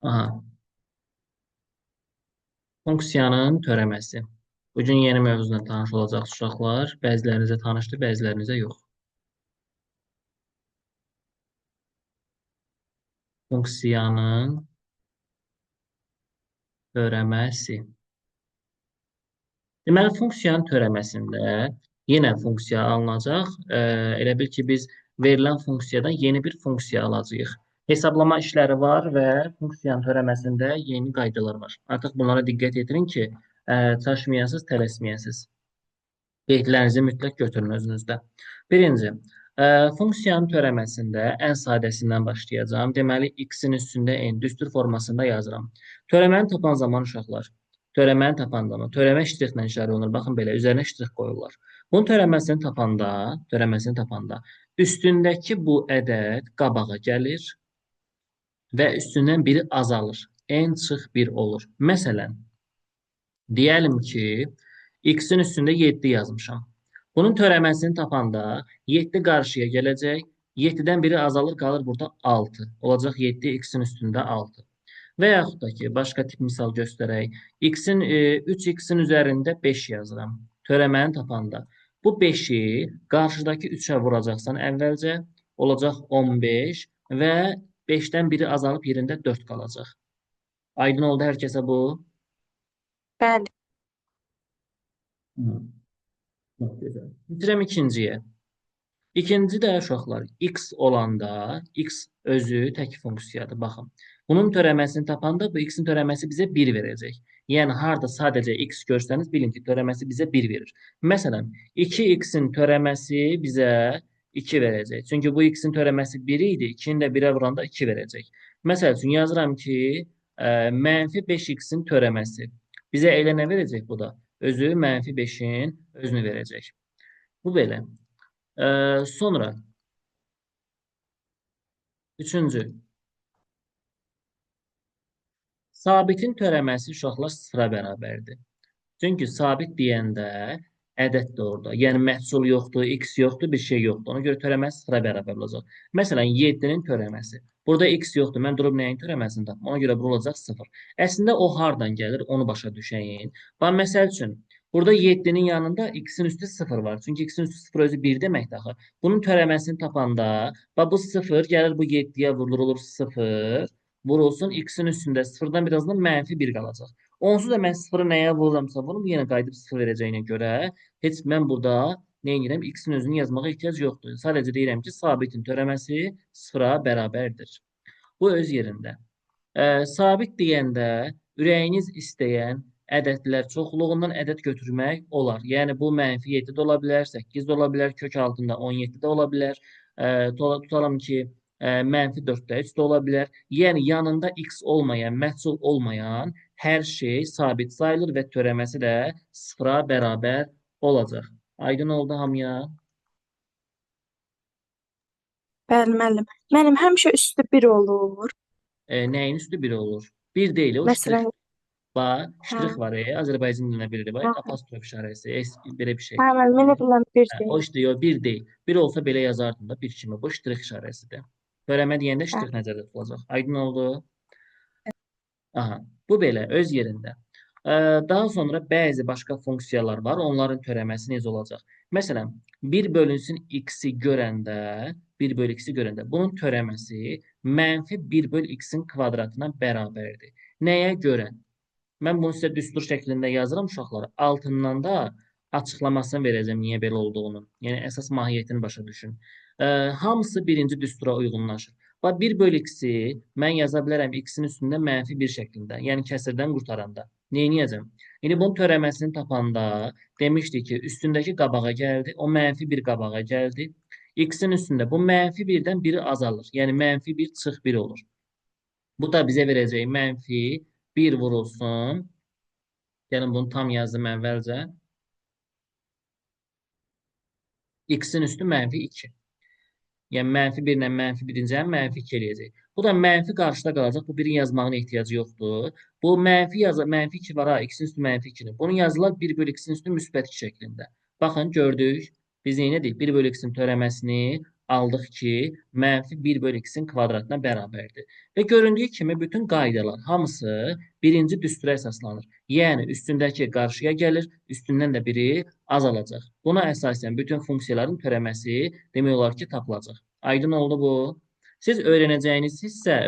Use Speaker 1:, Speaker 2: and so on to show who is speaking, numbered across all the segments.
Speaker 1: Aha. Funksiyanın törəməsi. Bugün yeni mövzuna tanış olacaq uşaqlar. Bəzilərinizə tanışdır, bəzilərinizə yox. Funksiyanın törəməsi. Deməli, funksiyanın törəməsində yenə funksiya alınacaq. Elə bil ki, biz verilən funksiyadan yeni bir funksiya alacağıq. Hesablama işləri var və funksiyanın törəməsində yeni qaydalar var. Artıq bunlara diqqət yetirin ki, çaşmayasınız, tələsməyəsiniz. Qeydlərinizi mütləq götürün özünüzdə. Birinci, funksiyanın törəməsində ən sadəsindən başlayacağam. Deməli, x-in üstündə n düstur formasında yazıram. Törəməni tapan zaman uşaqlar, törəməni tapan zaman, törəmə ştrixlə işarə olunur. Baxın belə, üzərinə ştrix qoyurlar. Bunun törəməsini tapanda üstündəki bu ədəd qabağa gəlir və üstündən biri azalır. N çıx 1 olur. Məsələn, deyəlim ki, x-in üstündə 7 yazmışam. Bunun törəməsini tapanda 7 qarşıya gələcək. 7-dən biri azalır, qalır burada 6. Olacaq 7 x-in üstündə 6. Və yaxud da ki, başqa tip misal göstərək. 3x-in üzərində 5 yazıram. Törəməni tapanda. Bu 5-i qarşıdakı 3-ə vuracaqsan əvvəlcə. Olacaq 15 və 5-dən biri azalıb yerində 4 qalacaq. Aydın oldu hər kəsə bu?
Speaker 2: Bəli.
Speaker 1: Çox gözəl. Keçirəm ikinciyə. İkinci də uşaqlar, x olanda, x özü tək funksiyadır. Baxın. Bunun törəməsini tapanda bu x-in törəməsi bizə 1 verəcək. Yəni, harada sadəcə x görsəniz, bilin ki, törəməsi bizə 1 verir. Məsələn, 2x-in törəməsi bizə 2 verəcək. Çünki bu x-in törəməsi 1 idi, 2-ni də 1-ə vuranda 2 verəcək. Məsəl üçün, yazıram ki, mənfi 5x-in törəməsi. Bizə elə nə verəcək bu da? Özü mənfi 5-in özünü verəcək. Bu belə. Sonra, üçüncü. Sabitin törəməsi uşaqlar sıfıra bərabərdir. Çünki sabit deyəndə ədəd də orada. Yəni, məhsul yoxdur, x yoxdur, bir şey yoxdur. Ona görə törəməsi sıfıra bərabər olacaq. Məsələn, 7-nin törəməsi. Burada x yoxdur. Mən durub nəyin törəməsini tapım? Ona görə bu olacaq 0. Əslində, o hardan gəlir, onu başa düşəyin. Bax, məsəl üçün, burada 7-nin yanında x-in üstü 0 var. Çünki x-in üstü 0 özü 1 deməkdir axı. Bunun törəməsini tapanda, bax, bu 0 gəlir, bu 7-yə vurulur, olur 0. Vurulsun, x-in üstündə 0-dan birazdan mənfi 1 qalacaq. Onsuz da mən 0-ı nəyə vururamsa vurum, yenə qayıdıb 0 verəcəyinə görə heç mən burada nə edirəm? X-in özünü yazmağa ehtiyac yoxdur. Sadəcə deyirəm ki, sabitin törəməsi 0-a bərabərdir. Bu öz yerində. Sabit deyəndə ürəyiniz istəyən ədədlər çoxluğundan ədəd götürmək olar. Yəni, bu mənfi 7 də ola bilər, 8 də ola bilər, kök altında 17 də ola bilər. Tutalım ki, mənfi 4-də 3 də ola bilər. Yəni, yanında x olmayan, məhsul olmayan hər şey sabit sayılır və törəməsi də 0-a bərabər olacaq. Aydın oldu hamıya?
Speaker 2: Bəli, müəllim. Müəllim, həmişə üstü 1 olur.
Speaker 1: Nəyin üstü 1 olur? 1 deyil, o
Speaker 2: Məsələn,
Speaker 1: ştrix. Bax, ştrix
Speaker 2: hə.
Speaker 1: var, Azərbaycan dilinə bilirik. Bax,
Speaker 2: Hə.
Speaker 1: apostrof işarəsi, S, belə bir şey.
Speaker 2: Hə, müəllim, elə bilirəm 1
Speaker 1: Hə,
Speaker 2: deyil.
Speaker 1: o işte, o 1 deyil. 1 olsa belə yazardım da, 1 kimi. Bu ştrix işarəsidir. Törəmə deyəndə
Speaker 2: Hə.
Speaker 1: ştrix nəzərdə tutulacaq. Aydın oldu? Aha, bu belə, öz yerində. Daha sonra bəzi başqa funksiyalar var. Onların törəməsi necə olacaq? Məsələn, 1 bölünsün x-i görəndə, 1 bölü x-i görəndə bunun törəməsi mənfi 1 böl x-in kvadratına bərabərdir. Nəyə görə? Mən bunu sizə düstur şəklində yazıram uşaqlar. Altından da açıqlamasını verəcəm niyə belə olduğunu. Yəni, əsas mahiyyətini başa düşün. Hamısı birinci düstura uyğunlaşır. Bax, 1 bölü x-i mən yaza bilərəm x-in üstündə mənfi 1 şəklində. Yəni, kəsirdən qurtaranda. Neyniyəcəm? İndi bunun törəməsini tapanda demişdik ki, üstündəki qabağa gəldi. O mənfi 1 qabağa gəldi. X-in üstündə bu mənfi 1-dən 1 azalır. Yəni, mənfi 1 çıx 1 olur. Bu da bizə verəcək mənfi 1 vurulsun. Gəlin, bunu tam yazdım əvvəlcə. X-in üstü mənfi 2. Yəni, mənfi 1 ilə mənfi 1-in cəmi mənfi 2 eləyəcək. Bu da mənfi qarşıda qalacaq. Bu birin yazmağına ehtiyacı yoxdur. Bu mənfi yazı, mənfi 2 var ha, x-in üstü mənfi 2-ni. Bunu yazılar 1 bölü x-in üstü müsbət 2 şəklində. Baxın, gördük. Biz nə edik? 1 bölü x-in törəməsini Aldıq ki, mənfi 1 bölü x-in kvadratına bərabərdir. Və göründüyü kimi bütün qaydalar hamısı birinci düstura əsaslanır. Yəni, üstündəki qarşıya gəlir, üstündən də biri azalacaq. Buna əsasən bütün funksiyaların törəməsi demək olar ki, tapılacaq. Aydın oldu bu. Siz öyrənəcəyiniz hissə,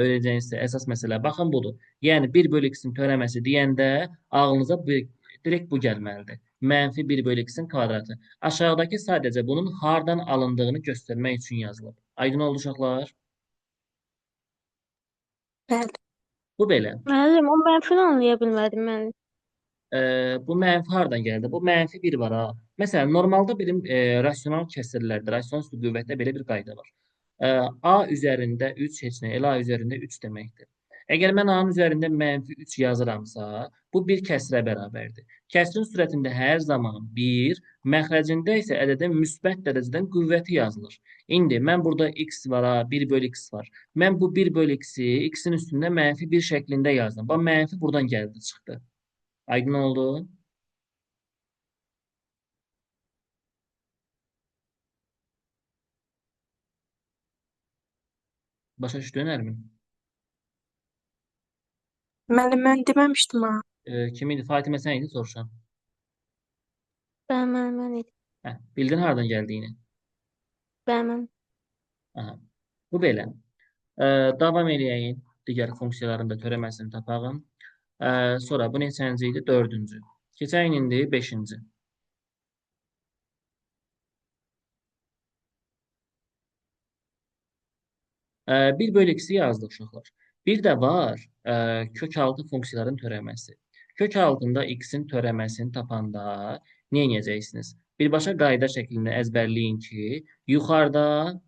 Speaker 1: əsas məsələ baxın budur. Yəni, 1 bölü x-in törəməsi deyəndə ağlınıza direkt bu gəlməlidir. Mənfi 1 bölü x-in kvadratı. Aşağıdakı sadəcə bunun hardan alındığını göstərmək üçün yazılıb. Aydın oldu uşaqlar?
Speaker 2: Bəli.
Speaker 1: Bu belə.
Speaker 3: Müəllim, o mənfini anlaya bilmədim mən.
Speaker 1: Bu mənfi hardan gəldi? Bu mənfi 1 var ha. Məsələn, normalda bizim rasional kəsirlərdə, rasional üstü qüvvətdə belə bir qayda var. A üzərində 3 heç nə, elə A üzərində 3 deməkdir. Əgər mən A-nın üzərində mənfi 3 yazıramsa, bu bir kəsrə bərabərdir. Kəsrin sürətində hər zaman 1, məxrəcində isə ədədin müsbət dərəcədən qüvvəti yazılır. İndi mən burada x var, ha, 1 bölü x var. Mən bu 1 bölü x-i x-in üstündə mənfi 1 şəklində yazdım. Bax, mənfi buradan gəldi, çıxdı. Aydın oldu? Başa düşdün, Ərmin?
Speaker 2: Müəllim, mən deməmişdim ha.
Speaker 1: Kim idi? Fatimə sən idi soruşan.
Speaker 3: Bəli, müəllim, mən idim.
Speaker 1: Hə, bildin hardan gəldiyini?
Speaker 3: Bəli, müəllim.
Speaker 1: Aha. Bu belə. Davam eləyəyin. Digər funksiyaların da törəməsini tapağım. Sonra bu neçənci idi? Dördüncü. Keçəyin indi beşinci. 1 bölü x-i yazdıq uşaqlar. Bir də var kök altı funksiyaların törəməsi. Kök altında x-in törəməsini tapanda nə edəcəksiniz? Birbaşa qayda şəklində əzbərləyin ki, yuxarıda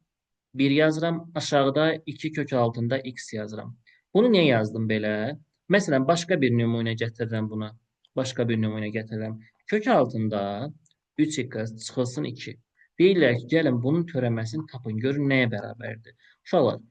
Speaker 1: 1 yazıram, aşağıda 2 kök altında x yazıram. Bunu niyə yazdım belə? Məsələn, başqa bir nümunə gətirirəm buna. Başqa bir nümunə gətirirəm. Kök altında 3x çıxılsın 2. Deyirlər ki, gəlin bunun törəməsini tapın, görün nəyə bərabərdir. Uşaqlar,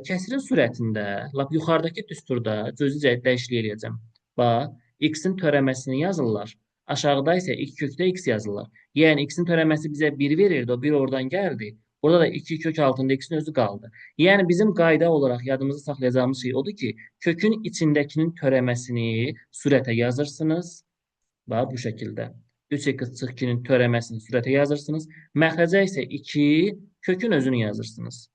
Speaker 1: kəsirin sürətində, lap yuxarıdakı düsturda cüzi dəyişiklik eləyəcəm. Bax, x-in törəməsini yazırlar. Aşağıda isə 2 kökdə x yazırlar. Yəni, x-in törəməsi bizə 1 verirdi, o 1 oradan gəldi. Burada da 2 kök altında x-in özü qaldı. Yəni, bizim qayda olaraq yadımızda saxlayacağımız şey odur ki, kökün içindəkinin törəməsini sürətə yazırsınız. Bax, bu şəkildə. 3x çıx 2-nin törəməsini sürətə yazırsınız. Məxrəcə isə 2 kökün özünü yazırsınız.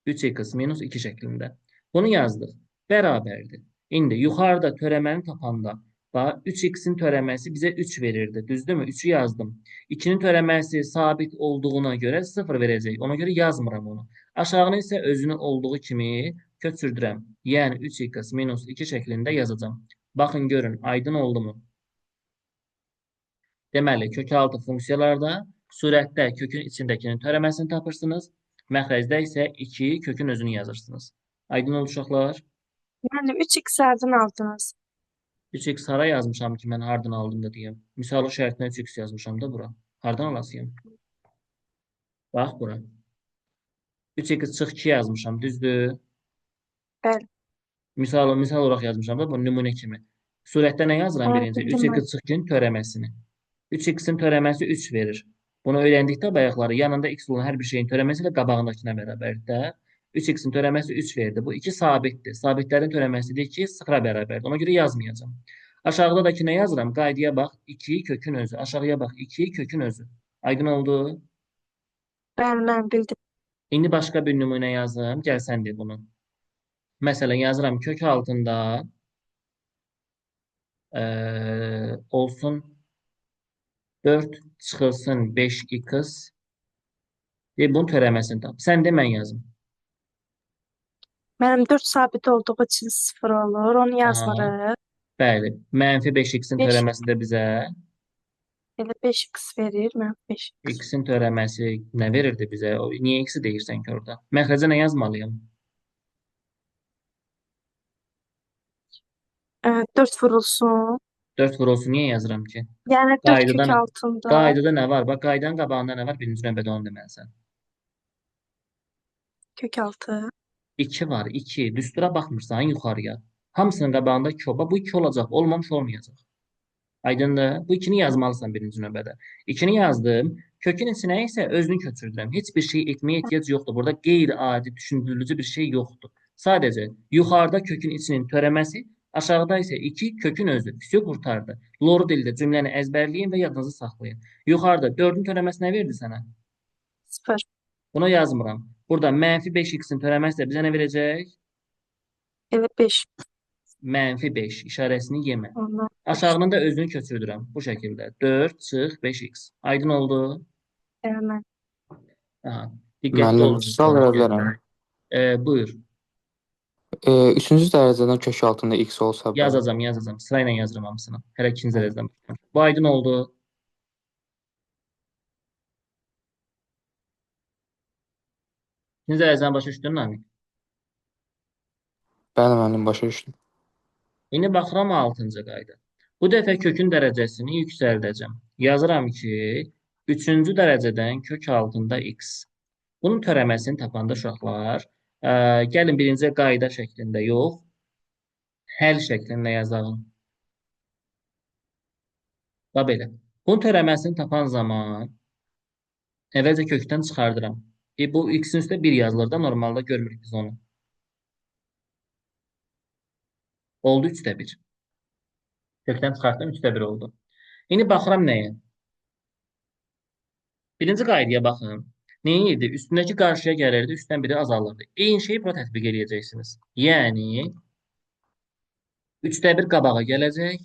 Speaker 1: 3x minus 2 şəklində. Bunu yazdıq. Bərabərdir. İndi yuxarıda törəməni tapanda bax, 3x-in törəməsi bizə 3 verirdi. Düzdürmü? 3-ü yazdım. 2-nin törəməsi sabit olduğuna görə 0 verəcək. Ona görə yazmıram onu. Aşağını isə özünü olduğu kimi köçürdürəm. Yəni 3x minus 2 şəklində yazacağam. Baxın, görün, aydın oldu mu? Deməli, kök altı funksiyalarda sürətdə kökün içindəkinin törəməsini tapırsınız. Məxrəcdə isə 2 kökün özünü yazırsınız. Aydın oldu uşaqlar?
Speaker 2: Müəllim, 3x hardan aldınız?
Speaker 1: 3x hara yazmışam ki, mən hardan aldım da deyim. Misalı şərtinə 3x yazmışam da bura. Hardan alasıyam? Bax bura. 3x çıx 2 yazmışam, düzdür?
Speaker 2: Bəli.
Speaker 1: Misal olaraq yazmışam da bu nümunə kimi. Surətdə nə yazıram birinci?
Speaker 2: Bildim
Speaker 1: 3x çıx 2-nin törəməsini. 3x-in törəməsi 3 verir. Bunu öyrəndikdə bayaqları yanında x olan hər bir şeyin törəməsi ilə qabağındakına bərabərdir də. 3x-in törəməsi 3 verdi. Bu 2 sabitdir. Sabitlərin törəməsidir ki, 0-a bərabərdir. Ona görə yazmayacağam. Aşağıda da ki, nə yazıram? Qaydaya bax, 2 kökün özü. Aşağıya bax, 2 kökün özü. Aydın oldu?
Speaker 2: Bəli, mən bildim.
Speaker 1: İndi başqa bir nümunə yazım. Gəl sən de bunu. Məsələn, yazıram kök altında olsun 4 çıxılsın 5x. De, bunun törəməsini tap. Sən de, mən yazım.
Speaker 2: Mənim 4 sabit olduğu üçün 0 olur. Onu yazmırıq.
Speaker 1: Bəli. Mənfi 5x-in
Speaker 2: 5
Speaker 1: törəməsi də bizə
Speaker 2: elə 5x verir. Mənfi 5x.
Speaker 1: X-in törəməsi nə verirdi bizə? O, niyə x-i deyirsən ki orada? Məxrəcə nə yazmalıyam?
Speaker 2: 4 vurulsun.
Speaker 1: 4 vurulsun. Niyə yazıram ki?
Speaker 2: Yəni 4
Speaker 1: Qaydada
Speaker 2: kök
Speaker 1: nə?
Speaker 2: altında.
Speaker 1: Qaydada nə var? Bax, qaydanın qabağında nə var? Birinci növbədə onu deməlisən.
Speaker 2: Kök altı.
Speaker 1: 2 var, 2. Düstura baxmırsan yuxarıya. Hamısının qabağında 2 o. Bax, bu 2 olacaq. Olmamış olmayacaq. Aydındır? Bu 2-ni yazmalısan birinci növbədə. 2-ni yazdım. Kökün içinə isə özünü köçürdürəm. Heç bir şey etməyə ehtiyac yoxdur. Burada qeyri-adi, düşündürücü bir şey yoxdur. Sadəcə yuxarıda kökün içinin törəməsi, aşağıda isə 2 kökün özü. Vsyo, qurtardı. Loru dildə cümləni əzbərləyin və yadınızı saxlayın. Yuxarıda 4-ün törəməsi nə verdi sənə?
Speaker 2: 0.
Speaker 1: Bunu yazmıram. Burada mənfi 5x-in törəməsi də bizə nə verəcək?
Speaker 2: Elə 5.
Speaker 1: Mənfi 5 işarəsini yemə.
Speaker 2: Ondan
Speaker 1: Aşağının da özünü köçürdürəm. Bu şəkildə. 4 çıx 5x. Aydın oldu?
Speaker 2: Bəli, müəllim.
Speaker 1: Aha. Diqqətli
Speaker 4: Müəllim,
Speaker 1: olun.
Speaker 4: sual verə bilərəm.
Speaker 1: Buyur.
Speaker 4: Üçüncü dərəcədən kök altında x olsa belə.
Speaker 1: Yazacağam, yazacağam. Sırayla yazıram hamısını. Hələ ikinci dərəcədən başlayıram. Bu aydın oldu. İkinci dərəcədən başa düşdün, Namiq?
Speaker 4: Bəli, müəllim, başa düşdüm.
Speaker 1: İndi baxıram 6-cı qayda. Bu dəfə kökün dərəcəsini yüksəldəcəm. Yazıram ki, 3-cü dərəcədən kök altında x. Bunun törəməsini tapanda uşaqlar, gəlin birinci qayda şəklində yox, həll şəklində yazalım. Bax belə. Bunun törəməsini tapan zaman əvvəlcə kökdən çıxardıram. Bu x-in üstə 1 yazılır da, normalda görmürük biz onu. Oldu 3-də 1. Kökdən çıxartdım, 3-də 1 oldu. İndi baxıram nəyə? Birinci qaydaya baxın. Nə idi? Üstündəki qarşıya gəlirdi, üstdən biri azalırdı. Eyni şeyi bura tətbiq eləyəcəksiniz. Yəni, 3-də 1 qabağa gələcək.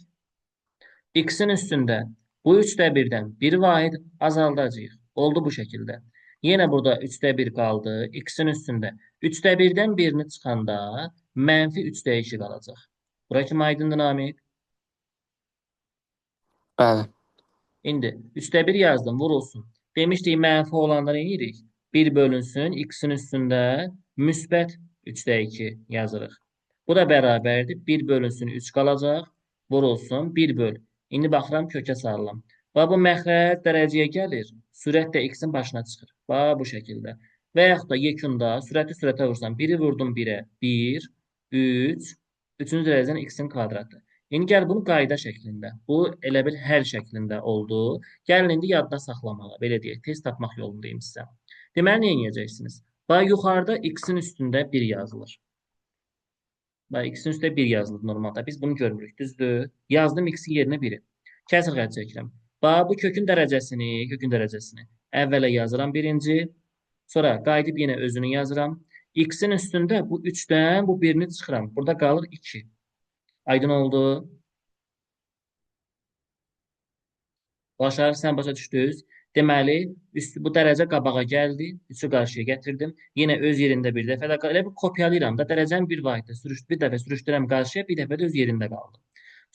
Speaker 1: X-in üstündə bu 3-də 1-dən 1 vahid azaldacağıq. Oldu bu şəkildə. Yenə burada 3-də 1 qaldı. X-in üstündə 3-də 1-dən birini çıxanda mənfi 3-də 2 qalacaq. Bura kim aydındır, Namiq?
Speaker 4: Bəli.
Speaker 1: İndi 3-də 1 yazdım, vurulsun. Demişdik, mənfi olanda nə edirik? 1 bölünsün, x-in üstündə müsbət 3-də 2 yazırıq. Bu da bərabərdir. 1 bölünsün, 3 qalacaq. Vurulsun, 1 böl. İndi baxıram, kökə sarılam. Bax, bu məxrəc dərəcəyə gəlir. Sürət də x-in başına çıxır. Bax, bu şəkildə. Və yaxud da yekunda sürəti sürətə vursam, 1-i vurdum 1-ə. 1, 3, 3-cü dərəcədən x-in kvadratı. İndi gəl bunu qayda şəklində. Bu elə bir həll şəklində oldu. Gəlin indi yadda saxlamağa, belə deyək, tez tapmaq yolundayım sizə. Deməli, nə edəcəksiniz? Bax, yuxarıda x-in üstündə 1 yazılır. Bax, x-in üstündə 1 yazılır normalda. Biz bunu görmürük, düzdür? Yazdım x-in yerinə 1-i. Kəsir xətt çəkirəm. Bax, bu kökün dərəcəsini əvvələ yazıram birinci. Sonra qayıdıb yenə özünü yazıram. X-in üstündə bu 3-dən bu 1-ini çıxıram. Burada qalır 2. Aydın oldu. Başar, sən başa düşdünüz. Deməli, bu dərəcə qabağa gəldi. 3-ü qarşıya gətirdim. Yenə öz yerində bir dəfə də elə bir kopyalayıram da dərəcəni bir vahiddə bir dəfə sürüşdürəm qarşıya, bir dəfə də öz yerində qaldı.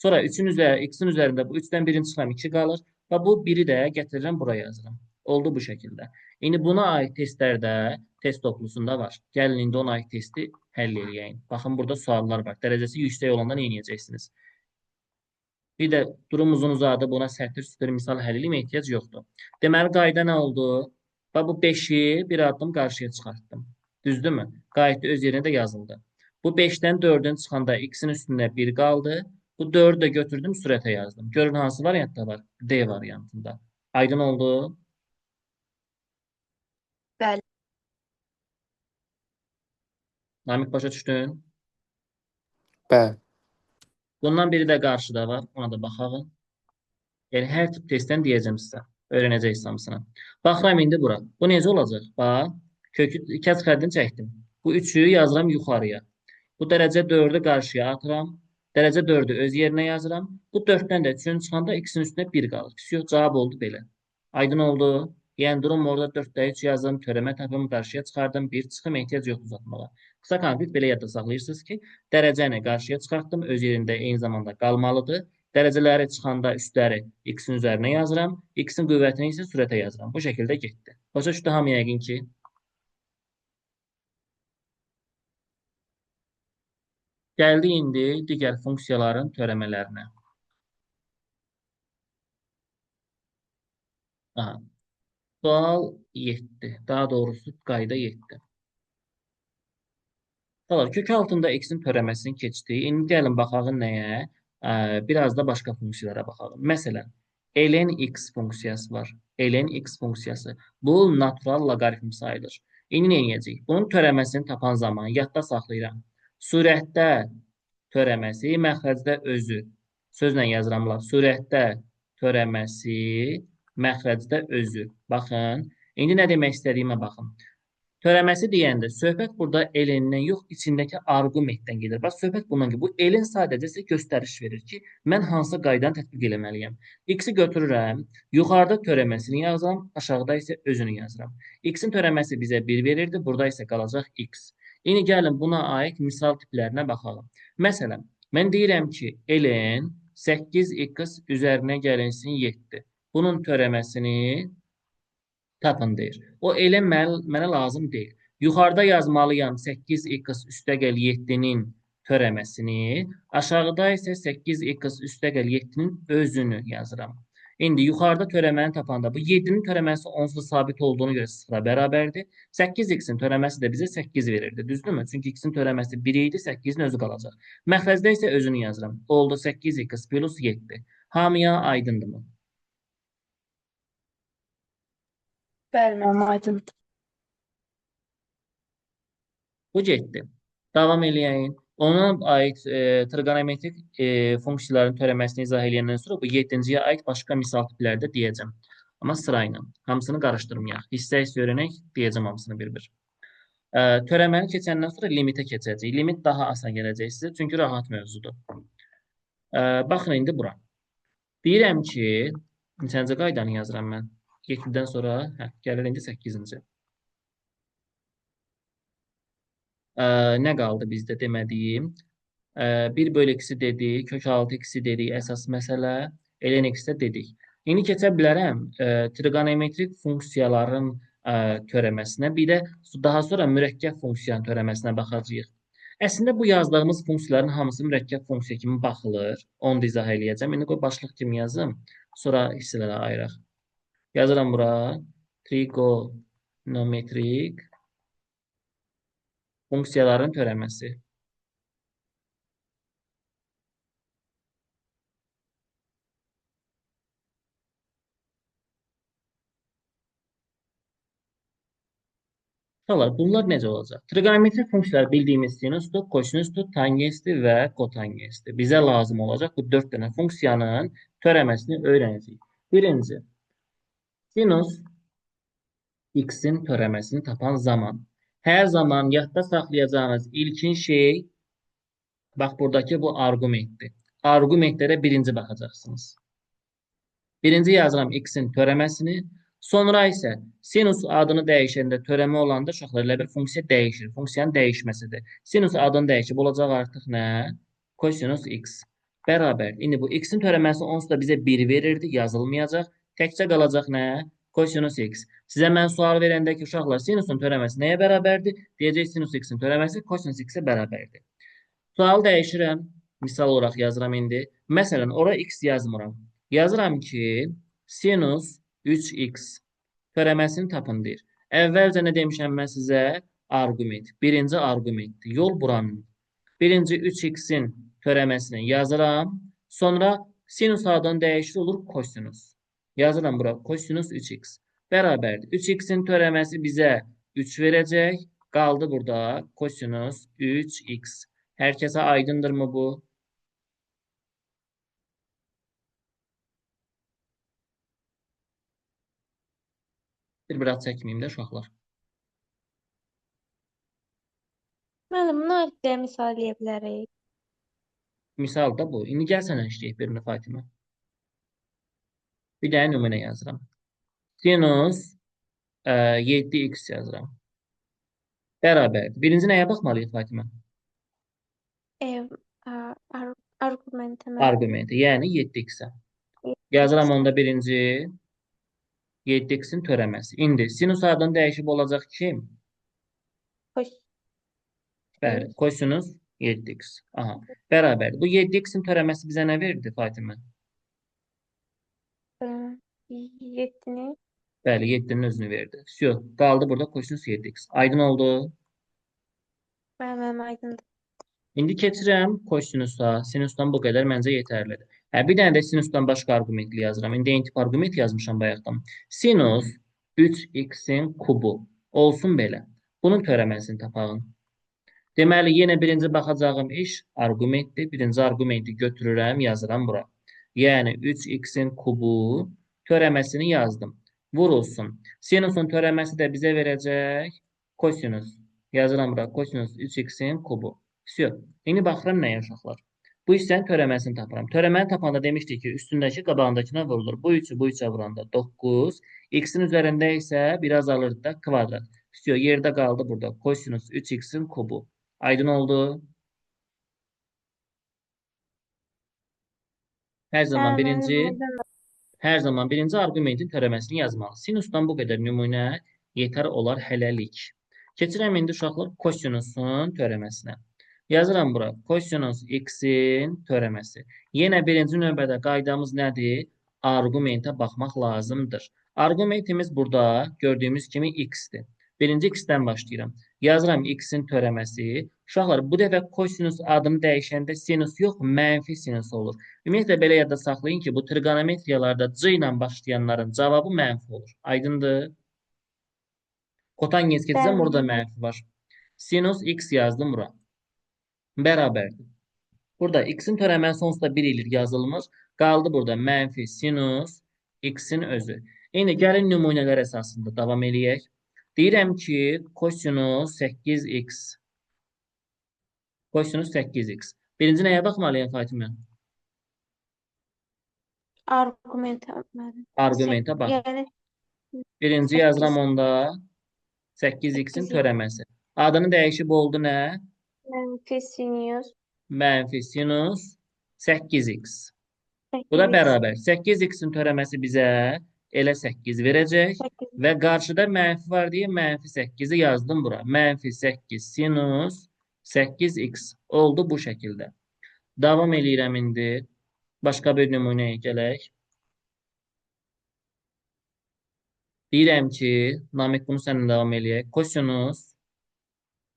Speaker 1: Sonra 3-ün üzəri, x-in üzərində bu 3-dən birini çıxıram, 2 qalır. Və bu 1-i də gətirirəm, buraya yazıram. Oldu bu şəkildə. İndi buna aid testlər də test toplusunda var. Gəlin indi ona aid testi həll eləyəyin. Baxın, burada suallar var. Dərəcəsi yüksək olanda nə edəcəksiniz? Bir də durum uzun uzadı, buna sətir sütür misal həll eləməyə ehtiyac yoxdur. Deməli, qayda nə oldu? Bax, bu 5-i bir addım qarşıya çıxartdım. Düzdürmü? Qayıtdı, öz yerində yazıldı. Bu 5-dən 4-ün çıxanda x-in üstündə 1 qaldı. Bu 4-ü də götürdüm, sürətə yazdım. Görün, hansı variantda var? D variantında. Aydın oldu?
Speaker 2: Bəli.
Speaker 1: Namiq, başa düşdün?
Speaker 4: Bəli.
Speaker 1: Bundan biri də qarşıda var. Ona da baxaq. Yəni, hər tip testdən deyəcəm sizə. Öyrənəcəksiniz hamısını. Baxıram indi bura. Bu necə olacaq? Bax, kökü kəs xəddini çəkdim. Bu 3-ü yazıram yuxarıya. Bu dərəcə 4-ü qarşıya atıram. Dərəcə 4-ü öz yerinə yazıram. Bu 4-dən də 3-ün çıxanda x-in üstünə 1 qalır. Yox, cavab oldu belə. Aydın oldu. Yəni, durum orada 4-də 3 yazdım, törəmə tapım, qarşıya çıxardım, 1 çıxım, ehtiyac yoxdur uzatmağa. Qısa konkret belə yadda saxlayırsınız ki, dərəcəni qarşıya çıxartdım, öz yerində eyni zamanda qalmalıdır. Dərəcələri çıxanda üstləri x-in üzərinə yazıram, x-in qüvvətini isə sürətə yazıram. Bu şəkildə getdi. Başa düşdü hamı yəqin ki. Gəldik indi digər funksiyaların törəmələrinə. Aha. Sual 7. Daha doğrusu qayda 7. Salar, kök altında x-in törəməsini keçdik. İndi gəlin baxaq nəyə? Biraz da başqa funksiyalara baxalım. Məsələn, Ln x funksiyası var. Ln x funksiyası. Bu natural loqaritm sayılır. İndi nə edəcəyik? Bunun törəməsini tapan zaman yadda saxlayıram. Sürətdə törəməsi, məxrəcdə özü. Sözlə yazıram. Sürətdə törəməsi, məxrəcdə özü. Baxın. İndi nə demək istədiyimə baxın. Törəməsi deyəndə söhbət burada ln-dən yox, içindəki arqumentdən gedir. Bax, söhbət bundan gedir. Bu ln sadəcə sizə göstəriş verir ki, mən hansı qaydanı tətbiq eləməliyəm. X-i götürürəm, yuxarıda törəməsini yazıram, aşağıda isə özünü yazıram. X-in törəməsi bizə 1 verirdi, burada isə qalacaq x. İndi gəlin buna aid misal tiplərinə baxalım. Məsələn, mən deyirəm ki, ln 8x üzərinə gəlinsin 7. Bunun törəməsini tapın deyir. O elə mənə lazım deyil. Yuxarıda yazmalıyam 8x üstəgəl 7-nin törəməsini, aşağıda isə 8x üstəgəl 7-nin özünü yazıram. İndi yuxarıda törəməni tapanda bu 7-nin törəməsi onsuz da sabit olduğunu görə 0-a bərabərdir. 8x-in törəməsi də bizə 8 verirdi. Düzdürmü? Çünki x-in törəməsi 1 idi, 8-in özü qalacaq. Məxrəcdə isə özünü yazıram. Oldu 8x plus 7. Hamıya aydındırmı?
Speaker 2: Bəli, müəllim, aydındır.
Speaker 1: Bu getdi. Davam eləyəyin. Ona aid trigonometrik funksiyaların törəməsini izah eləyəndən sonra bu 7-ciyə aid başqa misal tipləri də deyəcəm. Amma sırayla. Hamısını qarışdırmayaq. Hissə-hissə öyrənək, deyəcəm hamısını bir-bir. Törəməni keçəndən sonra limitə keçəcəyik. Limit daha asan gələcək sizə, çünki rahat mövzudur. Baxın indi bura. Deyirəm ki, neçənci qaydanı yazıram mən? 7-dən sonra gəlir indi 8-ci. Nə qaldı bizdə demədiyim? 1 bölü x-i dedik, kök 6 x-i dedik, əsas məsələ, ln x-də dedik. İndi keçə bilərəm trigonometrik funksiyaların törəməsinə, bir də daha sonra mürəkkəb funksiyanın törəməsinə baxacağıq. Əslində bu yazdığımız funksiyaların hamısı mürəkkəb funksiya kimi baxılır. Onu da izah eləyəcəm. İndi qoy başlıq kimi yazım, sonra hissələrə ayıraq. Yazıram bura trigonometrik funksiyaların törəməsi. Uşaqlar, bunlar necə olacaq? Trigonometrik funksiyalar bildiyimiz sinusdur, kosinusdur, tangensdir və kotangensdir. Bizə lazım olacaq bu 4 dənə funksiyanın törəməsini öyrənəcəyik. Birinci, sinus x-in törəməsini tapan zaman. Hər zaman yadda saxlayacağınız ilkin şey, bax buradakı bu arqumentdir. Arqumentlərə birinci baxacaqsınız. Birinci yazıram x-in törəməsini. Sonra isə sinus adını dəyişəndə törəmə olanda uşaqlar elə bir funksiya dəyişir. Funksiyanın dəyişməsidir. Sinus adını dəyişib olacaq artıq nə? Kosinus x bərabər. İndi bu x-in törəməsi onsuz da bizə 1 verirdi, yazılmayacaq. Təkcə qalacaq nə? Kosinus x. Sizə mən sual verəndə ki, uşaqlar sinusun törəməsi nəyə bərabərdir? Deyəcək sinus x-in törəməsi kosinus x-ə bərabərdir. Sualı dəyişirəm. Misal olaraq yazıram indi. Məsələn, ora x yazmıram. Yazıram ki, sinus 3x törəməsini tapın deyir. Əvvəlcə nə demişəm mən sizə? Arqument. Birinci arqumentdir. Yol buranın. Birinci 3x-in törəməsini yazıram. Sonra sinus adını dəyişir olur kosinus. Yazıram bura kosinus 3x bərabərdir. 3x-in törəməsi bizə 3 verəcək. Qaldı burada kosinus 3x. Hər kəsə aydındırmı bu? Bir biraz çəkməyim də uşaqlar.
Speaker 3: Müəllim, buna aid bir misal eləyə bilərik.
Speaker 1: Misal da bu. İndi gəl sənə işləyək birini Fatimə. Bir dənə nümunə yazıram. Sinus 7x yazıram. Bərabərdir. Birinci nəyə baxmalıyıq Fatimə?
Speaker 3: Arqumentə.
Speaker 1: Arqumenti, yəni 7x-ə. Yazıram onda birinci 7x-in törəməsi. İndi sinus adını dəyişib olacaq kim? Bəli, kosinus 7x. Aha, bərabərdir. Bu 7x-in törəməsi bizə nə verdi Fatimə?
Speaker 3: 7-ni.
Speaker 1: Bəli, 7-nin özünü verdi. Vsyo, qaldı burada kosinus 7x. Aydın oldu?
Speaker 3: Bəli, mənim aydındır.
Speaker 1: İndi keçirəm kosinusa. Sinusdan bu qədər məncə yetərlidir. Hə, bir dənə də sinusdan başqa arqumentli yazıram. İndi eyni tip arqument yazmışam bayaqdan. Sinus 3x-in kubu olsun belə. Bunun törəməsini tapağın. Deməli, yenə birinci baxacağım iş arqumentdir. Birinci arqumenti götürürəm, yazıram bura. Yəni 3x-in kubu törəməsini yazdım. Vurulsun. Sinusun törəməsi də bizə verəcək kosinus. Yazıram bura kosinus 3x-in kubu. Vsyo. İndi baxıram nəyə uşaqlar? Bu hissənin törəməsini tapıram. Törəməni tapanda demişdik ki, üstündəki qabağındakına vurulur. Bu 3-ü bu 3-ə vuranda 9. X-in üzərində isə biraz alırdı da kvadrat. Vsyo, yerdə qaldı burada. Kosinus 3x-in kubu. Aydın oldu? Hər zaman birinci hər zaman birinci arqumentin törəməsini yazmalı. Sinusdan bu qədər nümunə yetər olar hələlik. Keçirəm indi uşaqlar kosinusun törəməsinə. Yazıram bura kosinus x-in törəməsi. Yenə birinci növbədə qaydamız nədir? Arqumentə baxmaq lazımdır. Arqumentimiz burada gördüyümüz kimi x-dir. Birinci x-dən başlayıram. Yazıram x-in törəməsi. Uşaqlar, bu dəfə kosinus adını dəyişəndə sinus yox, mənfi sinus olur. Ümumiyyətlə, belə yadda saxlayın ki, bu trigonometriyalarda c ilə başlayanların cavabı mənfi olur. Aydındır? Kotangens keçsəm, burada mənfi var. Sinus x yazdım bura. Bərabərdir. Burada x-in törəməsi onsuz da 1 ilə yazılmış. Qaldı burada mənfi sinus x-in özü. İndi gəlin nümunələr əsasında davam eləyək. Deyirəm ki, kosinus 8x. Kosinus 8x. Birinci nəyə baxmalıyam Fatimə?
Speaker 3: Arqumentə müəllim.
Speaker 1: Arqumentə bax.
Speaker 3: Yəni
Speaker 1: Birinci yazıram onda 8x-in
Speaker 3: 8x.
Speaker 1: törəməsi. Adını dəyişib oldu nə?
Speaker 3: Mənfi sinus
Speaker 1: Mənfi sinus 8x. Bu da
Speaker 3: 8x.
Speaker 1: bərabər. 8x-in törəməsi bizə elə 8 verəcək.
Speaker 3: 8.
Speaker 1: Və qarşıda mənfi var deyə mənfi 8-i yazdım bura. Mənfi 8 sinus 8x oldu bu şəkildə. Davam eləyirəm indi. Başqa bir nümunəyə gələk. Deyirəm ki, Namiq bunu səninlə davam eləyək. Kosinus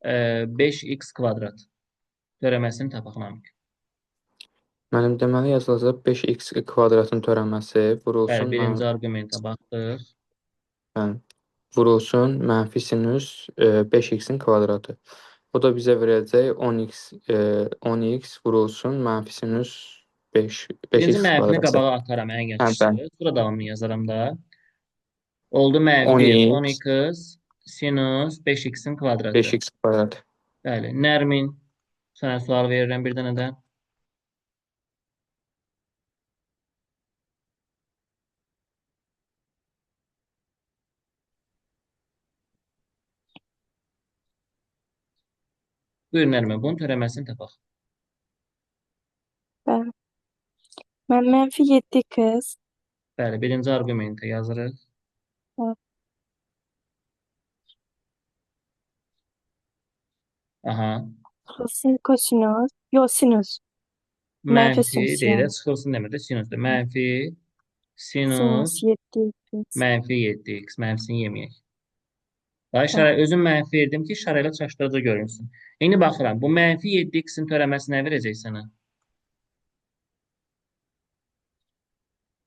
Speaker 1: 5x kvadrat törəməsini tapaq Namiq.
Speaker 4: Mənim deməli yazılacaq 5x kvadratın törəməsi
Speaker 1: Bəli,
Speaker 4: vurulsun
Speaker 1: birinci arqumentə baxdıq.
Speaker 4: Bəli, vurulsun mənfi sinus 5x-in kvadratı. O da bizə verəcək 10x 10x vurulsun mənfi sinus 5
Speaker 1: Birinci
Speaker 4: 5x
Speaker 1: mənfini
Speaker 4: kvadratı.
Speaker 1: qabağa ataram ən
Speaker 4: Hə,
Speaker 1: yaxşısı.
Speaker 4: bəli.
Speaker 1: Sonra davamını yazaram da. Oldu mənfi
Speaker 4: 10x
Speaker 1: 10x sinus 5x-in kvadratı.
Speaker 4: 5x kvadratı.
Speaker 1: Bəli, Nərmin, sənə sual verirəm bir dənə də. Buyur Nərmin, bunun törəməsini tapaq.
Speaker 2: Bəli. Mən mənfi 7x.
Speaker 1: Bəli, birinci arqumentə yazırıq.
Speaker 2: Bəli.
Speaker 1: Aha.
Speaker 2: Çıxılsın kosinus. Yox, sinus. Mənfi
Speaker 1: Mənfi
Speaker 2: sinus
Speaker 1: deyir də,
Speaker 2: yəni.
Speaker 1: çıxılsın demir də sinusdur. Mənfi
Speaker 2: Sinus
Speaker 1: sinus
Speaker 2: 7x.
Speaker 1: mənfi 7x. Mənfisini yeməyək. Daha işarə, özüm mənfi verdim ki, işarə ilə çaşdırıcı görünsün. İndi baxıram, bu mənfi 7x-in törəməsi nə verəcək sənə?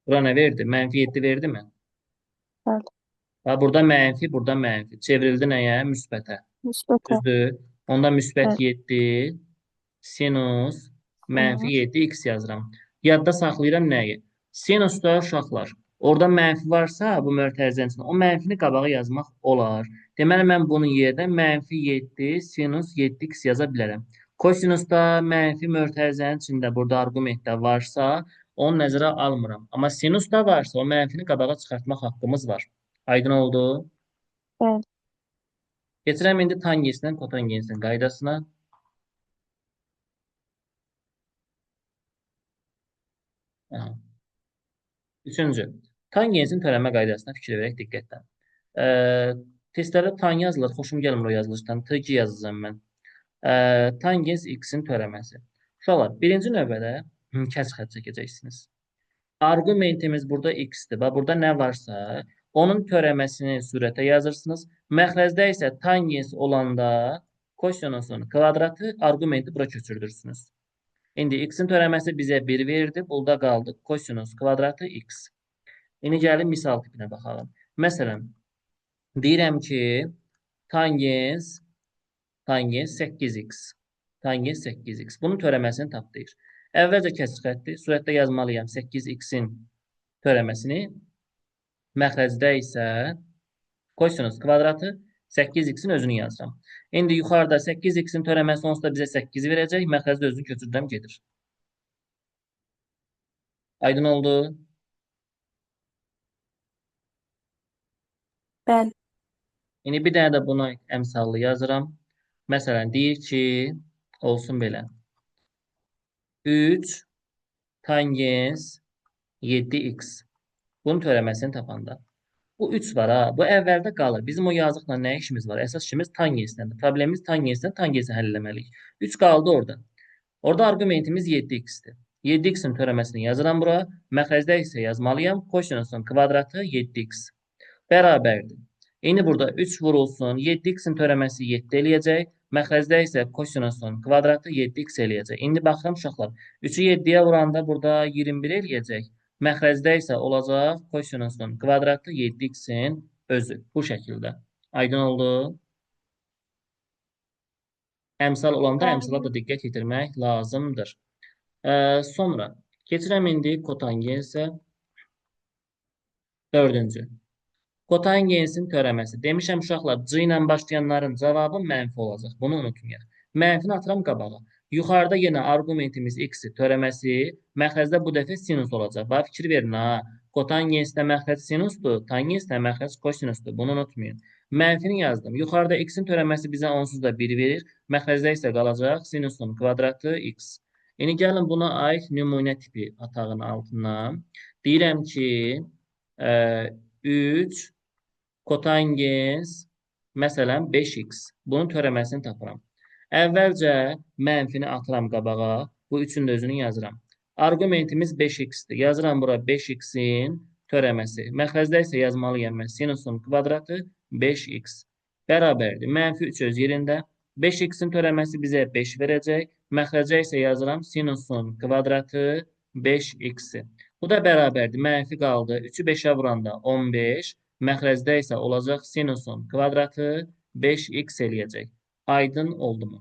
Speaker 1: Bura nə verdi? Mənfi 7 verdi mi?
Speaker 2: Bəli.
Speaker 1: Ha, burada mənfi, burada mənfi. Çevrildi nəyə? Müsbətə.
Speaker 2: Müsbətə.
Speaker 1: Düzdür? Onda müsbət
Speaker 2: Bəli.
Speaker 1: 7 sinus mənfi
Speaker 2: Sinus.
Speaker 1: 7x yazıram. Yadda saxlayıram nəyi? Sinusda uşaqlar, orada mənfi varsa bu mötərizənin içində, o mənfini qabağa yazmaq olar. Deməli, mən bunun yerinə mənfi 7 sinus 7x yaza bilərəm. Kosinusda mənfi mötərizənin içində burada arqumentdə varsa, onu nəzərə almıram. Amma sinusda varsa, o mənfini qabağa çıxartmaq haqqımız var. Aydın oldu?
Speaker 2: Bəli.
Speaker 1: Keçirəm indi tangensindən kotangensin qaydasına. Aha. Üçüncü, tangensin törənmə qaydasına fikir verək diqqətlə. Testlərdə tan yazılır, xoşum gəlmir o yazılışdan. TG yazacağam mən. Tangens x-in törəməsi. Uşaqlar, birinci növbədə kəs xətt çəkəcəksiniz. Arqumentimiz burada x-dir. Bax, burada nə varsa, onun törəməsini surətə yazırsınız. Məxrəcdə isə tangens olanda kosinusun kvadratı arqumenti bura köçürdürsünüz. İndi x-in törəməsi bizə 1 verdi. Burada qaldı kosinus kvadratı x. İndi gəlin misal tipinə baxalım. Məsələn, deyirəm ki, tangens 8x. Tangens 8x. Bunun törəməsini tap deyir. Əvvəlcə kəsir xətti. Surətdə yazmalıyam 8x-in törəməsini. Məxrəcdə isə kosinus kvadratı 8x-in özünü yazıram. İndi yuxarıda 8x-in törəməsi onsuz da bizə 8 verəcək. Məxrəcdə özünü köçürdürəm, gedir. Aydın oldu?
Speaker 2: Bəli.
Speaker 1: İndi bir dənə də buna əmsallı yazıram. Məsələn, deyir ki, olsun belə. 3 tangens 7x. Bunun törəməsini tapanda. Bu 3 var ha. Bu əvvəldə qalır. Bizim o yazıqla nə işimiz var? Əsas işimiz tangenslədir. Problemimiz tangenslə, tangensi həll eləməliyik. 3 qaldı orada. Orada arqumentimiz 7x-dir. 7x-in törəməsini yazıram bura. Məxrəcdə isə yazmalıyam. Kosinusun kvadratı 7x. Bərabərdir. İndi burada 3 vurulsun. 7x-in törəməsi 7 eləyəcək. Məxrəcdə isə kosinusun kvadratı 7x eləyəcək. İndi baxıram uşaqlar. 3-ü 7-yə vuranda burada 21 eləyəcək. Məxrəcdə isə olacaq kosinusun kvadratı 7x-in özü. Bu şəkildə. Aydın oldu? Əmsal olanda əmsala da diqqət yetirmək lazımdır. Sonra keçirəm indi kotangensə. Dördüncü. Kotangensin törəməsi. Demişəm uşaqlar, C ilə başlayanların cavabı mənfi olacaq. Bunu unutmayaq. Mənfini atıram qabağa. Yuxarıda yenə arqumentimiz x-i törəməsi, məxrəcdə bu dəfə sinus olacaq. Bax, fikir verin ha. Kotangensdə məxrəc sinusdur, tangensdə məxrəc kosinusdur. Bunu unutmayın. Mənfini yazdım. Yuxarıda x-in törəməsi bizə onsuz da 1 verir. Məxrəcdə isə qalacaq sinusun kvadratı x. İndi gəlin buna aid nümunə tipi atağın altından. Deyirəm ki, 3 kotangens, məsələn, 5x. Bunun törəməsini tapıram. Əvvəlcə mənfini atıram qabağa. Bu üçün də özünü yazıram. Arqumentimiz 5x-dir. Yazıram bura 5x-in törəməsi. Məxrəcdə isə yazmalıyam mən sinusun kvadratı 5x. Bərabərdir. Mənfi 3 öz yerində. 5x-in törəməsi bizə 5 verəcək. Məxrəcə isə yazıram sinusun kvadratı 5x-i. Bu da bərabərdir. Mənfi qaldı. 3-ü 5-ə vuranda 15. Məxrəcdə isə olacaq sinusun kvadratı 5x eləyəcək. Aydın oldu mu?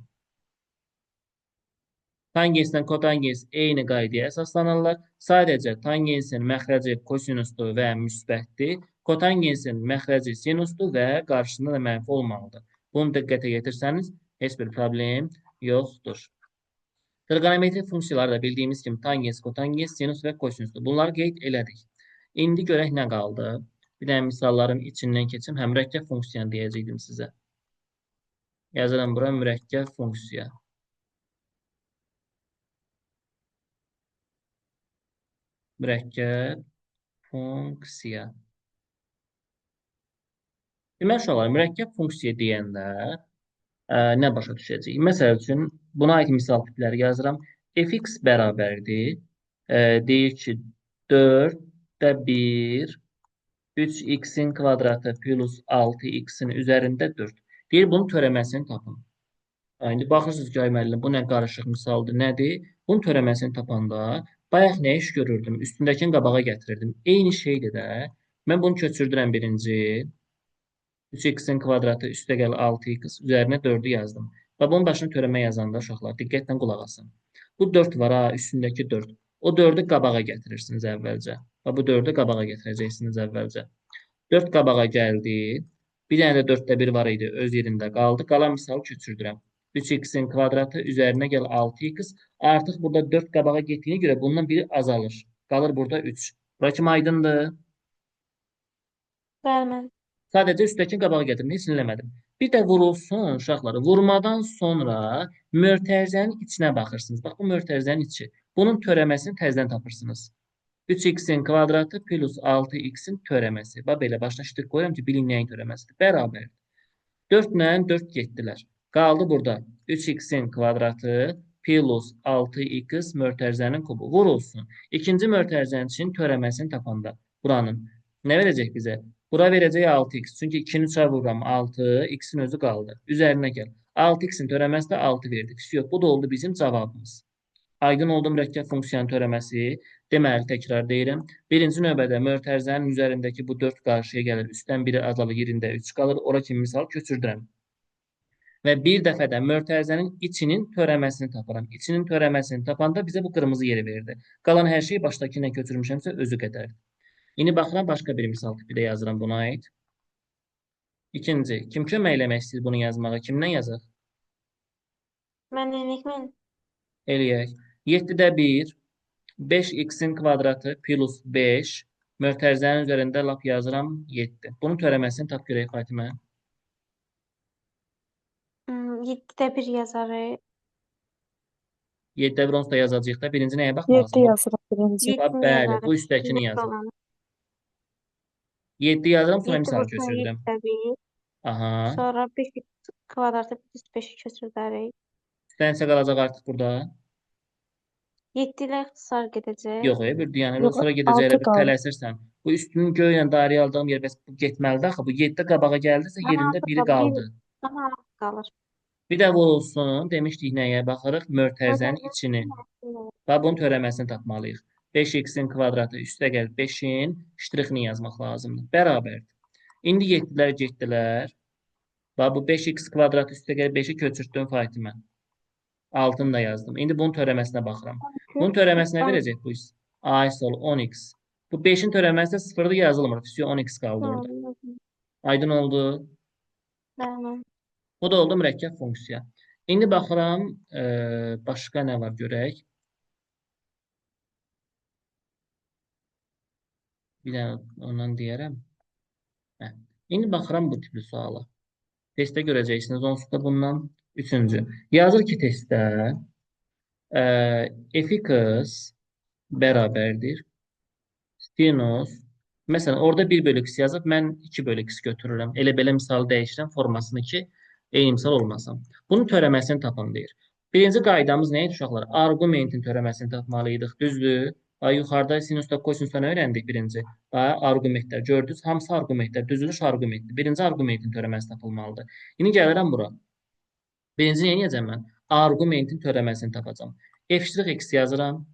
Speaker 1: Tangenslə kotangens eyni qaydaya əsaslanırlar. Sadəcə tangensin məxrəci kosinusdur və müsbətdir. Kotangensin məxrəci sinusdur və qarşısında da mənfi olmalıdır. Bunu diqqətə yetirsəniz heç bir problem yoxdur. Trigonometrik funksiyalar da bildiyimiz kimi tangens, kotangens, sinus və kosinusdur. Bunları qeyd elədik. İndi görək nə qaldı. Bir dənə misalların içindən keçim. Hə, mürəkkəb funksiyanı deyəcəkdim sizə. Yazıram bura mürəkkəb funksiya. Mürəkkəb funksiya. Deməli, uşaqlar, mürəkkəb funksiya deyəndə nə başa düşəcəyik? Məsəl üçün, buna aid misal tipləri yazıram. Fx bərabərdir. Deyir ki, 4-də 1, 3x-in kvadratı plus 6x-in üzərində 4. Deyir, bunun törəməsini tapın. İndi baxırsınız ki, ay müəllim, bu nə qarışıq misaldır, nədir? Bunun törəməsini tapanda, bayaq nə iş görürdüm? Üstündəkini qabağa gətirirdim. Eyni şeydir də. Mən bunu köçürdürəm birinci. 3x-in kvadratı üstə gəl 6x, üzərinə 4-ü yazdım. Və bunun başını törəmə yazanda uşaqlar diqqətlə qulaq asın. Bu 4 var ha, üstündəki 4. O 4-ü qabağa gətirirsiniz əvvəlcə. Və bu 4-ü qabağa gətirəcəksiniz əvvəlcə. 4 qabağa gəldi. Bir dənə də 4-də 1 var idi, öz yerində qaldı. Qalan misalı köçürdürəm. 3x-in kvadratı üzərinə gəl 6x. Artıq burada 4 qabağa getdiyinə görə bundan biri azalır. Qalır burada 3. Bura kimi aydındır?
Speaker 3: Bəli, müəllim.
Speaker 1: Sadəcə üstdəkini qabağa gətirdim, heç nə eləmədim. Bir də vurulsun uşaqlar. Vurmadan sonra mötərizənin içinə baxırsınız. Bax, bu mötərizənin içi. Bunun törəməsini təzədən tapırsınız. 3x-in kvadratı plus 6x-in törəməsi. Bax, belə başına ştrik qoyuram ki, bilin nəyin törəməsidir. Bərabərdir. 4 ilə 4 getdilər. Qaldı burada 3x-in kvadratı plus 6x mötərizənin kubu. Vurulsun. İkinci mötərizənin için törəməsini tapanda buranın nə verəcək bizə? Bura verəcək 6x. Çünki 2-ni 3-ə vururam 6, x-in özü qaldı. Üzərinə gəl. 6x-in törəməsi də 6 verdik. Yox, bu da oldu bizim cavabımız. Aydın oldu mürəkkəb funksiyanın törəməsi. Deməli, təkrar deyirəm. Birinci növbədə mötərizənin üzərindəki bu 4 qarşıya gəlir. Üstdən biri azalır, yerində 3 qalır. Ora kimi misal köçürdürəm. Və bir dəfə də mötərizənin içinin törəməsini tapıram. İçinin törəməsini tapanda bizə bu qırmızı yeri verdi. Qalan hər şeyi başdakı ilə köçürmüşəmsə özü qədərdir. İndi baxıram, başqa bir misal tipi də yazıram buna aid. İkinci, kim kömək eləmək istəyir bunu yazmağa? Kimdən yazaq?
Speaker 3: Mən eləyək mən.
Speaker 1: Eləyək. 7-də 1, 5x-in kvadratı plus 5, mötərizənin üzərində lap yazıram 7. Bunun törəməsini tap görək Fatimə.
Speaker 3: 7-də 1 yazarıq.
Speaker 1: 7-də 1 onsuz da yazacağıq da. Birinci nəyə
Speaker 2: 7
Speaker 1: baxmaq lazım?
Speaker 2: yazırıq birinci.
Speaker 3: 7-ni
Speaker 1: Bəli,
Speaker 3: yazarıq.
Speaker 1: bu üstdəkini
Speaker 3: 7
Speaker 1: yazırıq.
Speaker 3: olanı.
Speaker 1: 7 yazıram, sonra
Speaker 3: 7
Speaker 1: misal
Speaker 3: vursa
Speaker 1: köçürdürəm.
Speaker 3: 7-də 1.
Speaker 1: Aha.
Speaker 3: Sonra 5 kvadratı plus 5-i köçürdərik.
Speaker 1: Üstdən isə qalacaq artıq burada.
Speaker 3: 7 ilə ixtisar gedəcək.
Speaker 1: Yox, bir yəni
Speaker 2: Yox,
Speaker 1: sonra gedəcək elə
Speaker 2: 6
Speaker 1: bir
Speaker 2: qalır.
Speaker 1: tələsirsən. Bu üstünün göy ilə dairəyə aldığım yer bəs bu getməlidir axı. Bu 7 qabağa gəldisə yerində biri qaldı.
Speaker 3: Amma 6 qalır.
Speaker 1: Bir də vurulsun, demişdik nəyə baxırıq? Mötərizənin
Speaker 3: Mötərizənin
Speaker 1: içini. Və bunun törəməsini tapmalıyıq. 5x-in kvadratı üstə gəl 5-in ştrixini yazmaq lazımdır. Bərabərdir. İndi 7-lər getdilər. Bax, bu 5x kvadratı üstə gəl 5-i köçürtdüm Fatimə. Altını da yazdım. İndi bunun törəməsinə baxıram. Bunun törəməsinə verəcək bu A sol 10x. Bu 5-in törəməsi də 0-dır yazılmır. Fisiyo 10x qaldı orada. Aydın oldu.
Speaker 3: Bəli.
Speaker 1: Bu da oldu mürəkkəb funksiya. İndi baxıram, başqa nə var görək. Bir dənə ondan deyərəm. Hə. İndi baxıram bu tipli suala. Testdə görəcəksiniz onsuz da bundan. Üçüncü. Yazır ki testdə fx bərabərdir. Sinus. Məsələn, orada 1 bölü x yazıb, mən 2 bölü x götürürəm. Elə belə misalı dəyişirəm formasını ki, eyni misal olmasın. Bunun törəməsini tapın deyir. Birinci qaydamız nə idi uşaqlar? Arqumentin törəməsini tapmalıydıq. Düzdür? Bax, yuxarıda sinusda, kosinusda nə öyrəndik birinci? Bax, arqumentlər. Gördünüz, hamısı arqumentlər. Düzülüş arqumentdir. Birinci arqumentin törəməsi tapılmalıdır. İndi gəlirəm bura. Birinci nə edəcəm mən? Arqumentin törəməsini tapacağam. F' x yazıram.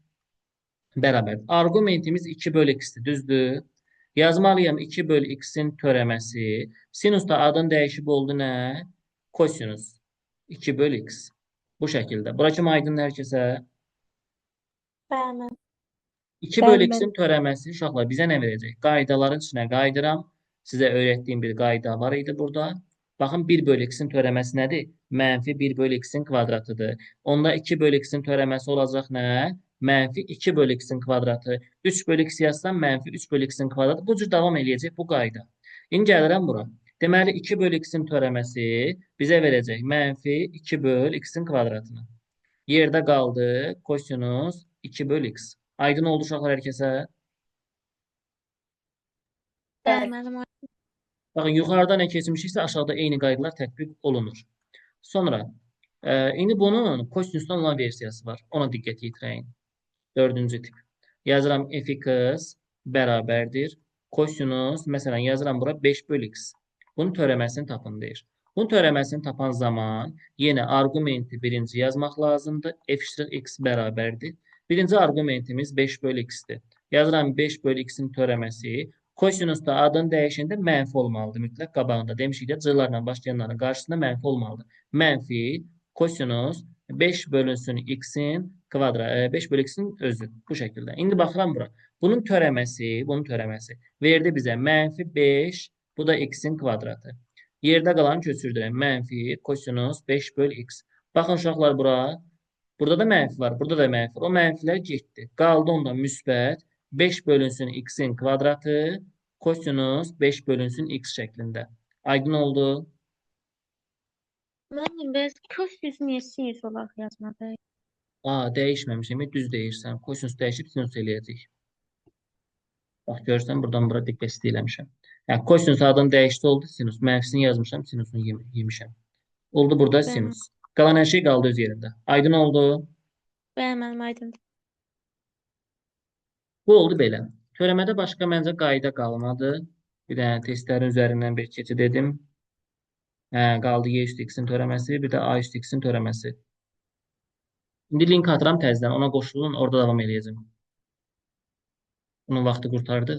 Speaker 1: Bərabər. Arqumentimiz 2 bölü x-dir. Düzdür? Yazmalıyam 2 bölü x-in törəməsi. Sinus da adını dəyişib oldu nə? Kosinus. 2 bölü x. Bu şəkildə. Bura kimi aydındır hər kəsə?
Speaker 3: Bəli.
Speaker 1: 2 bölü
Speaker 2: Bəli,
Speaker 1: x-in törəməsi uşaqlar bizə nə verəcək? Qaydaların içinə qaydıram. Sizə öyrətdiyim bir qayda var idi burada. Baxın, 1 bölü x-in törəməsi nədir? Mənfi 1 bölü x-in kvadratıdır. Onda 2 bölü x-in törəməsi olacaq nə? Mənfi 2 bölü x-in kvadratı. 3 bölü x yazsam mənfi 3 bölü x-in kvadratı. Bu cür davam eləyəcək bu qayda. İndi gəlirəm bura. Deməli, 2 bölü x-in törəməsi bizə verəcək mənfi 2 bölü x-in kvadratını. Yerdə qaldı kosinus 2 bölü x. Aydın oldu uşaqlar hər kəsə?
Speaker 3: Bəli, müəllim.
Speaker 1: Baxın, yuxarıda nə keçmişiksə, aşağıda eyni qaydalar tətbiq olunur. Sonra, indi bunun kosinusdan olan versiyası var. Ona diqqət yetirəyin. Dördüncü tip. Yazıram fx bərabərdir. Kosinus, məsələn, yazıram bura 5 bölü x. Bunun törəməsini tapın deyir. Bunun törəməsini tapan zaman yenə arqumenti birinci yazmaq lazımdır. F' x bərabərdir. Birinci arqumentimiz 5 bölü x-dir. Yazıram 5 bölü x-in törəməsi. Kosinus da adını dəyişəndə mənfi olmalıdır. Mütləq qabağında. Demişik də cırlarla başlayanların qarşısında mənfi olmalıdır. Mənfi kosinus 5 bölünsün x-in kvadrat, 5 bölü x-in özü. Bu şəkildə. İndi baxıram bura. Bunun törəməsi verdi bizə mənfi 5, bu da x-in kvadratı. Yerdə qalanı köçürdürəm. Mənfi kosinus 5 bölü x. Baxın uşaqlar bura. Burada da mənfi var, burada da mənfi var. O mənfilər getdi. Qaldı onda müsbət 5 bölünsün x-in kvadratı kosinus 5 bölünsün x şəklində. Aydın oldu?
Speaker 3: Müəllim, bəs kosinus niyə sinus olaraq yazmadıq?
Speaker 1: Aa, dəyişməmişəm. Düz deyirsən. Kosinus dəyişib sinus eləyəcək. Bax, görürsən, buradan bura diqqətsizlik eləmişəm. Yəni, kosinus adını dəyişdi oldu sinus. Mənfisini yazmışam, sinusunu yemişəm. Oldu burada
Speaker 3: Bəli.
Speaker 1: sinus. Qalan hər şey qaldı öz yerində. Aydın oldu?
Speaker 3: Bəli, müəllim, aydındır.
Speaker 1: Bu oldu belə. Törəmədə başqa məncə qayda qalmadı. Bir dənə testlərin üzərindən bir keçid edim. Hə, qaldı y üstü x-in törəməsi, bir də a üstü x-in törəməsi. İndi link atıram təzədən, ona qoşulun, orada davam eləyəcəm. Bunun vaxtı qurtardı.